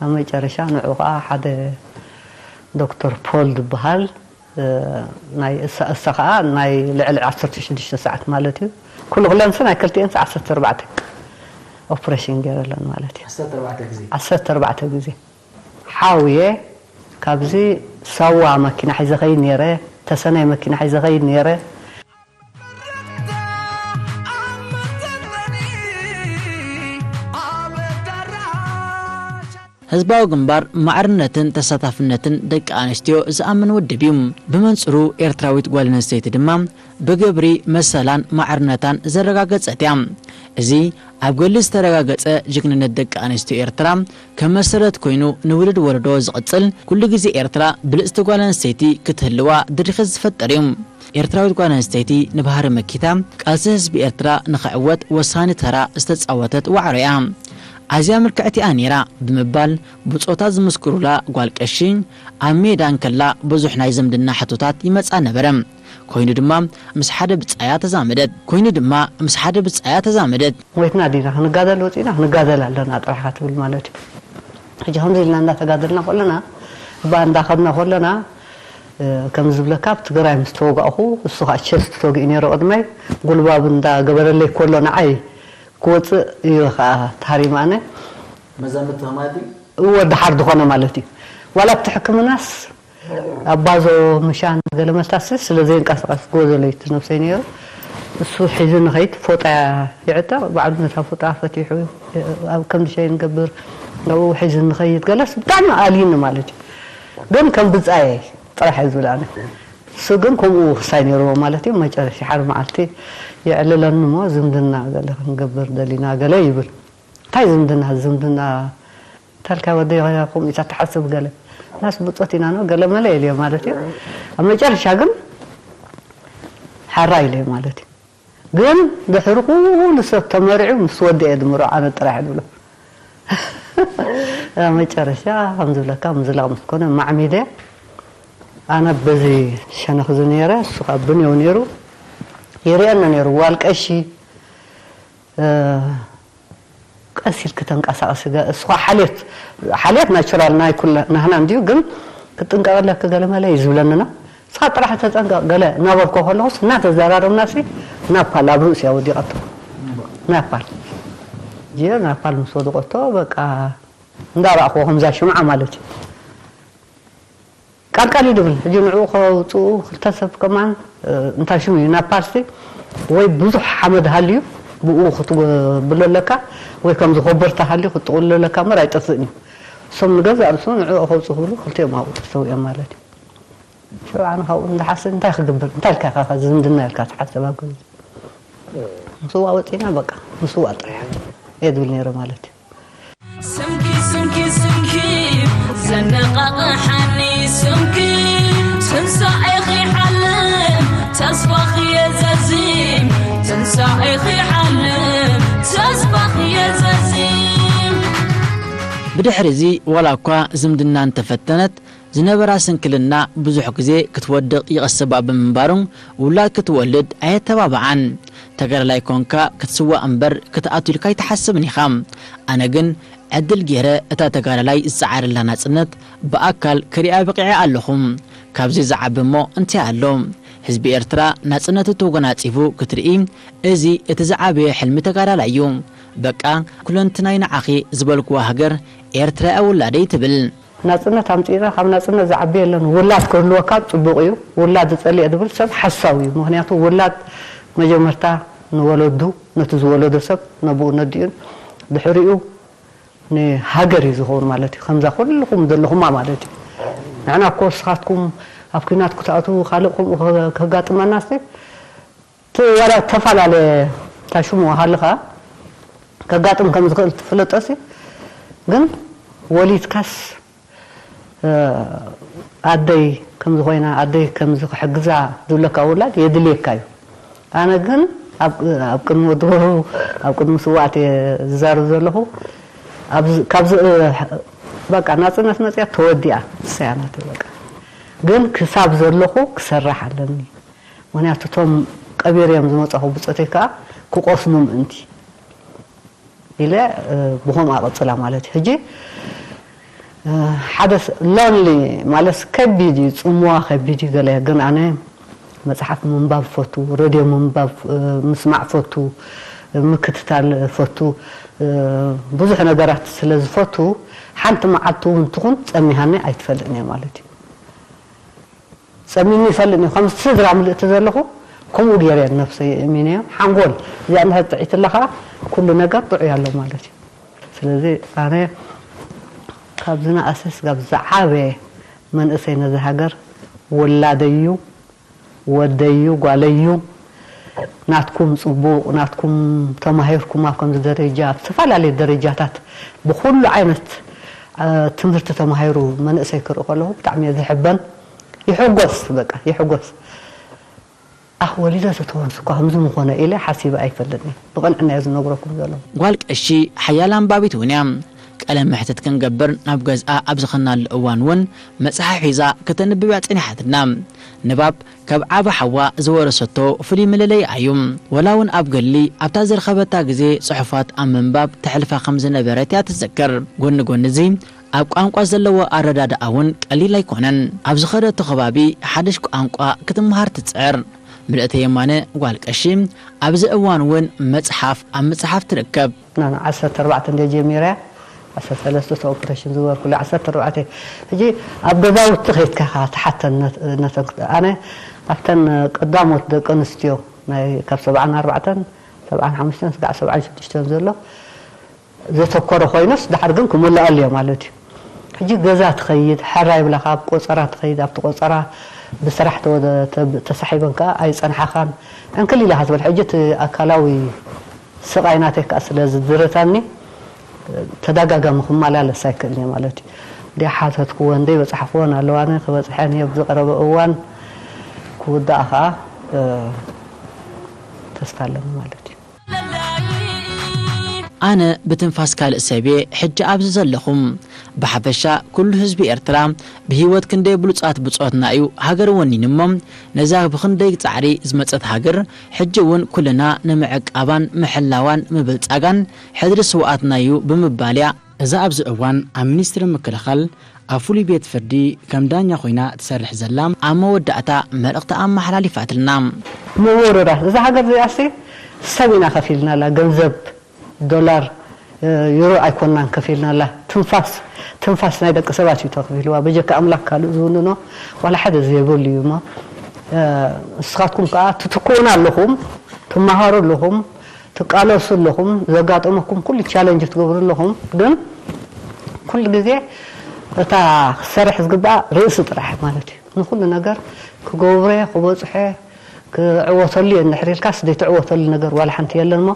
ኣብ መጨረሻ ንዑ ከኣ ሓደ ዶክተር ፖል ዝበሃል፣ እ፣ ናይ እሳ፣ እሳ ከኣ ናይ ልዕሊ ዓሰርተ ሽዱሽተ ሰዓት ማለት እዩ። ኩሉ ኩለን ሲ ናይ ክልቲኤን ሲ ዓሰርተ ኣርባዕተ ኦፕሬሽን ገይረለን ማለት እዩ። ዓሰርተ ኣርባዕተ ግዜ? ዓሰርተ ኣርባዕተ ግዜ። ሓውየ ካብዚ ሳዋ መኪና ሒዘ ኸይድ ነይረ፣ ተሰናይ መኪና ሒዘ ኸይድ ነይረ። ህዝባዊ ግንባር ማዕርነትን ተሳታፍነትን ደቂ ኣንስትዮ ዝኣምን ውድብ እዩ። ብመንጽሩ ኤርትራዊት ጓል ኣንስተይቲ ድማ ብግብሪ መሰላን ማዕርነታን ዘረጋገጸት እያ። እዚ ኣብ ገድሊ ዝተረጋገጸ ጅግንነት ደቂ ኣንስትዮ ኤርትራ ከም መሰረት ኮይኑ ንውሉድ ወለዶ ዝቕጽል፣ ኩሉ ግዜ ኤርትራ ብልጽቲ ጓል ኣንስተይቲ ክትህልዋ ድርኺት ዝፈጥር እዩ። ኤርትራዊት ጓል ኣንስተይቲ ንባህሪ መኪታ ቃልሲ ህዝቢ ኤርትራ ንኽዕወት ወሳኒ ተራ ዝተጻወተት ዋዕሮ እያ። ኣዝያ ምልክዕቲ እያ ነይራ ብምባል ብጾታ ዝምስክሩላ ጓል ቀሺ ኣብ ሜዳ እንከላ ብዙሕ ናይ ዝምድና ሕቶታት ይመጻ ነበረ። ኮይኑ ድማ ምስ ሓደ ብጻያ ተዛመደት። ኮይኑ ድማ ምስ ሓደ ብጻያ ተዛመደት። ሞይትና ዲና ክንጋደል ወጺና፣ ክንጋደል ኣለና ጥራሕ እያ ትብል ማለት እዩ። ሕጂ ከምዚ ኢልና እንዳተጋደልና ከለና፣ እባ እንዳኸድና ከለና፣ እ፣ ከም ዝብለካ ኣብ ትግራይ ምስ ተወጋእኹ፣ እሱ ኸዓ ቸስት ተወጊኡ ነይሩ ቅድመይ፣ ጉልባብ እንዳገበረለይ ከሎ ንዓይ ክወፅእ እዩ ኸዓ ተሃሪመ ኣነ። መዛምድቲ ማለት እዩ? እወ፣ ደሓር ዝኾነ ማለት እዩ። ዋላ ኣብቲ ሕክምናስ ኣብ ባዞ ምሻን ገለ መታሲ ስለ ዘየንቀሳቐስ ጎዞ ለይቲ ነብሰይ ነይሩ። እሱ ሒዙ ንኸይድ ፎጣ ይዕጠቕ፣ ባዕሉ ነታ ፎጣ ፈቲሑ ኣብ ከም ሸይ ንገብር፣ ኣብኡ ሒዙ ንኸይድ ገለስ ብጣዕሚ ኣልዩኒ ማለት እዩ። ግን ከም ብጻየ ጥራሕ እየ ዝብል ኣነ። እሱ ግን ከምኡ ክሳይ ነይርዎ ማለት እዩ። መጨረሻ ሓደ መዓልቲ የዕልለኒ እሞ ዝምድና ገለ ክንገብር ደሊና ገለ ይብል። እንታይ ዝምድና? ዝምድና ታልካ ወደይ ከምኡ ኢታ ትሓስብ ገለ። ናስ ብጾት ኢና ነው ገለ መለ ኢልዮ ማለት እዩ። ኣብ መጨረሻ ግን ሓራ ኢለዮ ማለት እዩ። ግን ድሕሪ ኩሉ ሰብ ተመሪዑ ምስ ወደአ ድምሮ ኣነ ጥራሕ ድብሎ። ኣብ መጨረሻ ከም ዝብለካ ምዝላቕ ምስ ኮነ ማዕሚደ ኣነ በዚ ሸነኽ እዚ ነይረ፣ እሱ ካብ ብንየው ነይሩ ይርእየና ነይሩ። ዋል ቀሺ፣ እ፣ ቀስ ኢልክ ተንቀሳቐሲ ገ-፣ እሱ ኸዓ ሓልዮት፣ ሓልዮት ናቹራል ናይ ኩለ ናህና እንድዩ፣ ግን ክትጥንቀቕ ኣለክ ገለ መለ እዩ ዝብለንና። ንስኻ ጥራሕ ተጠንቀቕ ገለ እናበልኮ ከለኹስ እናተዘራረብና ሲ ናፓል ኣብ ርእሲ እያ ወዲቐቶ። ናፓል። ጅዮ ናፓል ምስ ወደቐቶ በቃ እንዳረኣኽዎ ከምዛ ሽምዓ ማለት እዩ። ቃልቃል እዩ ድብል። ሕጂ ንዕኡ ከውፅኡ ክልተ ሰብ ከማን፣ እ፣ እንታይ ሽሙ እዩ ናፓል ሲ ወይ ብዙሕ ሓመድ ሃልዩ ብኡ ክትብሎ ኣለካ ወይ ከም ዝኾበርታ ሃልዩ ክትጥቕሎ ኣለካ እምበር ኣይጠፍእን እዩ። እሶም ንገዛእ ርእሶም ንዕኡ ከውፅኡ ክብሉ ክልቲኦም ኣብኡ ተሰዊኦም ማለት እዩ። ሽዑ ኣነ ካብኡ እንዳሓሰብ እንታይ ክገብር እንታይ ኢልካ ኢኻ ዝምድና ኢልካ ትሓሰብ ኣብ ገዛ ምስዋ ወፂና በቃ ምስዋ ጥራሕ እየ ዝብል ነይረ ማለት እዩ። ስምኪ ስምኪ ስምኪ ዘነቃቕሓኒ ስምኪ ትንሳኤኺ ሓልም ተስፋኺ የዘዝም ትንሳኤኺ ሓልም ተስፋኺ የዘዝም። ብድሕሪ እዚ ዋላ እኳ ዝምድና እንተፈተነት ዝነበራ ስንክልና ብዙሕ ግዜ ክትወድቕ ይቐስባ ብምንባሩ ውላድ ክትወልድ ኣየተባብዓን። ተጋዳላይ ኮንካ ክትስዋእ እምበር ክትኣቱ ኢልካ ኣይትሓስብን ኢኻ። ኣነ ግን ዕድል ገይረ እታ ተጋዳላይ ዝጸዓረላ ናጽነት ብኣካል ክሪኣ በቒዐ ኣለኹ። ካብዚ ዝዓቢ እሞ እንታይ ኣሎ? ህዝቢ ኤርትራ ናጽነቱ ተጎናጺፉ ክትርኢ እዚ እቲ ዝዓበየ ሕልሚ ተጋዳላይ እዩ። በቃ ኩለንትናይ ንዓኺ ዝበልክዋ ሃገር ኤርትራ እያ ውላደይ ትብል። ናጽነት ኣምጺእና ካብ ናጽነት ዝዓቢ የለን። ውላድ ክህልወካ ጽቡቕ እዩ። ውላድ ዝጸልእ ዝብል ሰብ ሓሳዊ እዩ። ምኽንያቱ ውላድ መጀመርታ ንወለዱ ነቲ ዝወለዶ ሰብ ነብኡ ነዲኡን ድሕሪኡ ንሃገር እዩ ዝኸውን ማለት እዩ። ከምዛ ኩልኹም ዘለኹማ ማለት እዩ። ንሕና እኮ ንስኻትኩም ኣብ ኲናት ክትኣትዉ ካልእ ከምኡ ከጋጥመና ሲ እቲ ወላ ዝተፈላለየ እንታይ ሽሙ ሃልኻ ከጋጥም ከም ዝኽእል ትፍለጦ ሲ ግን ወሊድካስ ኣደይ ከምዚ ኮይና ኣደይ ከምዚ ክሕግዛ ዝብለካ ውላድ የድልየካ እዩ። ኣነ ግን ኣብ ቅድሚ ወዲ ወሩ ኣብ ቅድሚ ስዋእት እየ ዝዛረብ ዘለኹ። ካብዚ በቃ ናፅነት መፅያ ተወዲኣ ንሳያ ናተይ በቃ ግን ክሳብ ዘለኹ ክሰርሕ ኣለኒ። ምክንያቱ እቶም ቀቢረዮም ዝመፃኹ ብፆተይ ከዓ ክቆስኑ ምእንቲ ኢለ ብኸምኡ ኣቐፅላ ማለት እዩ። ሕጂ ሓደ ሎንሊ ማለት ከቢድ እዩ፣ ፅምዋ ከቢድ እዩ ገለ ግን ኣነ መፅሓፍ ምንባብ ፈቱ፣ ሬድዮ ምንባብ ምስማዕ ፈቱ፣ ምክትታል ፈቱ፣ ብዙሕ ነገራት ስለ ዝፈቱ ሓንቲ መዓልቲ እውን ትኹን ፀሚሃኒ ኣይትፈልጥን እየ ማለት እዩ። ጸሚሙ ይፈልጥ እዩ። ከም ስድራ ምልእቲ ዘለኹ ከምኡ ገይረ ነብሰይ የእሚነዮ። ሓንጎል እዚኣ እንድሕር ጥዕይቲ ኣለኻ ኩሉ ነገር ጥዑይ ኣሎ ማለት እዩ። ስለዚ ኣነ ካብ ዝነኣሰ ስጋብ ዝዓበየ መንእሰይ ነዚ ሃገር ወላደይ እዩ፣ ወደይ እዩ፣ ጓለይ እዩ። ናትኩም ጽቡቕ ናትኩም ተማሂርኩም ኣብ ከምዚ ደረጃ ኣብ ዝተፈላለዩ ደረጃታት ብኹሉ ዓይነት ትምህርቲ ተማሂሩ መንእሰይ ክርኢ ከለኹ ብጣዕሚ እየ ዝሕበን። ይሕጎስ በቃ ይሕጎስ። ኣህ ወሊደ ተተወንስ እኳ ከምዚ ምኾነ ኢለ ሓሲበ ኣይፈልጥን። ብቕንዕና እየ ዝነግረኩም ዘለኹ። ጓል ቀሺ ሓያል ኣንባቢት እውን እያ። ቃለ መሕትት ክንገብር ናብ ገዝኣ ኣብ ዝኸድናሉ እዋን እውን መጽሓፍ ሒዛ ከተንብብ እያ ጸኒሓትና። ንባብ ካብ ዓቢ ሓዋ ዝወረሰቶ ፍሉይ መለለይኣ እዩ። ወላ እውን ኣብ ገድሊ ኣብታ ዝረኸበታ ግዜ ጽሑፋት ኣብ ምንባብ ተሕልፋ ከም ዝነበረት እያ ትዝክር። ጎኒ ጎኒ እዚ ኣብ ቋንቋ ዘለዎ ኣረዳድኣ እውን ቀሊል ኣይኮነን። ኣብ ዝኸደቶ ከባቢ ሓድሽ ቋንቋ ክትመሃር ትጽዕር። ምልእተ የማነ ጓል ቀሺ ኣብዚ እዋን እውን መጽሓፍ ኣብ ምጽሓፍ ትርከብ። ና ዓሰርተ ኣርባዕተ እንደ ጀሚረ ዓሰርተ ሰለስተ ኦፕሬሽን ዝገበርኩሉ ዓሰርተ ኣርባዕተ ሕጂ ኣብ ገዛውቲ ከይድካ ኢኻ ትሓተን ነተን ኣነ ኣብተን ቀዳሞት ደቂ ኣንስትዮ ናይ ካብ ሰብዓን ኣርባዕተን ሰብዓን ሓሙሽተን ስጋዕ ሰብዓን ሽዱሽተን ዘሎ ዘተኮረ ኮይኑስ ድሓር ግን ክምልኣሉ እዮ ማለት እዩ። ሕጂ ገዛ ትኸይድ፣ ሕራይ ይብላኻ፣ ኣብ ቆጸራ ትኸይድ፣ ኣብቲ ቆጸራ ብስራሕ ተሳሒበን ከኣ ኣይጸንሓኻን። ዕንክሊል ኢኻ ትብል። ሕጂ እቲ ኣካላዊ ስቓይ ናተይ ከኣ ስለ ዝድርታኒ ተደጋጋሚ ክመላለስ ኣይክእልን እየ ማለት እዩ። እንደ ሓተትክወን፣ እንደ በጻሕክወን ኣለዋኒ፣ ክበጽሐን እየ ኣብዚ ቀረበ እዋን ክውዳኣ ከኣ ተስፋ ኣለኒ ማለት እዩ። ኣነ ብትንፋስ ካልእ ሰብ እየ ሕጂ ኣብዚ ዘለኹ። ብሓፈሻ ኩሉ ህዝቢ ኤርትራ ብህይወት ክንደይ ብሉጻት ብጾትና እዩ ሃገር ወኒኑ እሞ ነዛ ብኽንደይ ጻዕሪ ዝመጸት ሃገር ሕጂ እውን ኩልና ንምዕቃባን ምሕላዋን ምብልጻጋን ሕድሪ ስውኣትና እዩ ብምባል እያ እዛ ኣብዚ እዋን ኣብ ሚኒስትሪ ምክልኻል ኣብ ፍሉይ ቤት ፍርዲ ከም ዳኛ ኮይና ትሰርሕ ዘላ ኣብ መወዳእታ መልእኽቲ ኣመሓላሊፋትልና። ምሁርራት እዛ ሃገር እዚኣሲ ሰብ ኢና ከፊልናላ፣ ገንዘብ ዶላር ዩሮ ኣይኮናን ከፊልናላ፣ ትንፋስ ትንፋስ ናይ ደቂ ሰባት እዩ ተኽፊልዋ፣ በጀካ ኣምላክ ካልእ ዝውንኖ ዋላ ሓደ ዘይበሉ እዩ እሞ ንስኻትኩም ከዓ ትትክኡና ኣለኹም፣ ትመሃሩ ኣለኹም፣ ትቃለሱ ኣለኹም፣ ዘጋጠመኩም ኩሉ ቻለንጅ ትገብሩ ኣለኹም። ግን ኩሉ ግዜ እታ ክሰርሕ ዝግባኣ ርእሲ ጥራሕ ማለት እዩ። ንኩሉ ነገር ክገብሮ እየ፣ ክበፅሖ እየ፣ ክዕወተሉ እየ እንድሕር ኢልካስ ዘይትዕወተሉ ነገር ዋላ ሓንቲ የለን። እሞ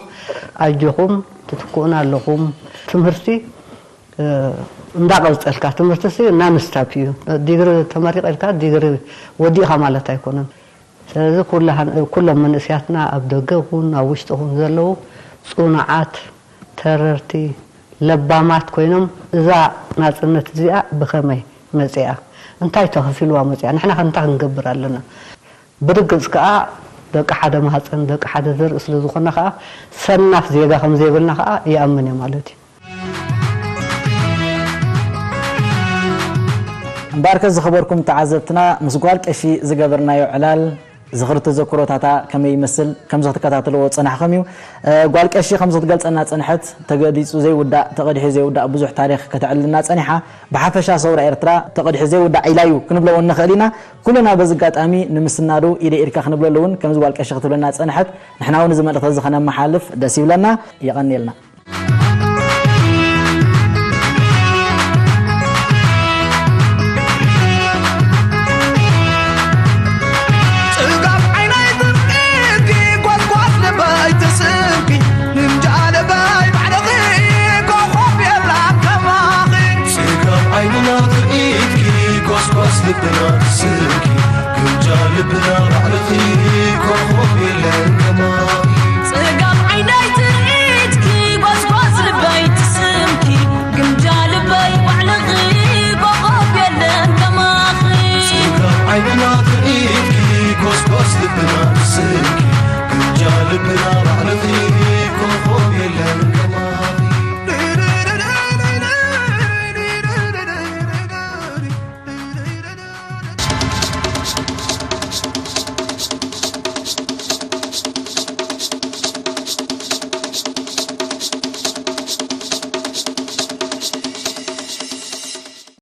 ኣጆኹም፣ ትትክኡና ኣለኹም። ትምህርቲ እንዳቐጸልካ፣ ትምህርትሲ ናን ስታፕ እዩ። ዲግሪ ተመሪቕ ኢልካ ዲግሪ ወዲእኻ ማለት ኣይኮነን። ስለዚ ኩላህን-፣ ኩሎም መንእስያትና ኣብ ደገ ኹን ኣብ ውሽጢ ኹን ዘለዉ ጽኑዓት፣ ተረርቲ፣ ለባማት ኮይኖም እዛ ናጽነት እዚኣ ብኸመይ መጺኣ? እንታይ ተኸፊልዋ መጺኣ? ንሕና ከ እንታይ ክንገብር ኣለና? ብርግጽ ከኣ ደቂ ሓደ ማህጸን፣ ደቂ ሓደ ዘርኢ ስለ ዝኾና ከኣ ሰናፍ ዜጋ ከም ዘይብልና ከኣ ይኣምን እየ ማለት እዩ። እምበኣርከ ዝኸበርኩም ተዓዘብትና፣ ምስ ጓል ቀሺ ዝገበርናዮ ዕላል ዝኽሪ ተዘክሮታታ ከመይ ይመስል ከምዚ ክትከታተልዎ ዝጸናሕኩም እዩ። እ፣ ጓል ቀሺ ከምዚ ክትገልጸልና ጸንሐት፣ ተገሊጹ ዘይውዳእ፣ ተቐዲሑ ዘይውዳእ ብዙሕ ታሪኽ ከተዕልልና ጸኒሓ። ብሓፈሻ ሰውራ ኤርትራ ተቐዲሑ ዘይውዳእ ኢላ እዩ ክንብሎ እውን ንኽእል ኢና። ኩልና በዚ ኣጋጣሚ ንምስናዱ ኢደ ኢድካ ክንብለሉ እውን ከምዚ ጓል ቀሺ ክትብለና ጸንሐት። ንሕና እውን እዚ መልእኽቲ እዚ ከነመሓልፍ ደስ ይብለና። የቐንየልና። ጽጋብ ዓይነይ ትምኒትኪ፣ ጓስጓስ ልበይ ትስእንኪ፣ ግምጃ ልበይ ባዕልኺ፣ ኮኾብ የላን ከማኺ። ጽጋብ ዓይንና ትርኢትኪ፣ ጓስጓስ ልብና ትስእንኪ፣ ግምጃ ልብና ባዕልኺ፣ ኮኾብ የለን ከማኺ። ጽጋብ ዓይነይ ትርኢትኪ፣ ጓስጓስ ልበይ ትስእንኪ፣ ግምጃ ልበይ ባዕልኺ፣ ኮኾብ የለን ከማኺ። ጽጋብ ዓይንና ትርኢትኪ፣ ጓስጓስ ልብና ትስእንኪ፣ ግምጃ ልብና ባዕልኺ፣ ኮኾብ የለን ከማኺ።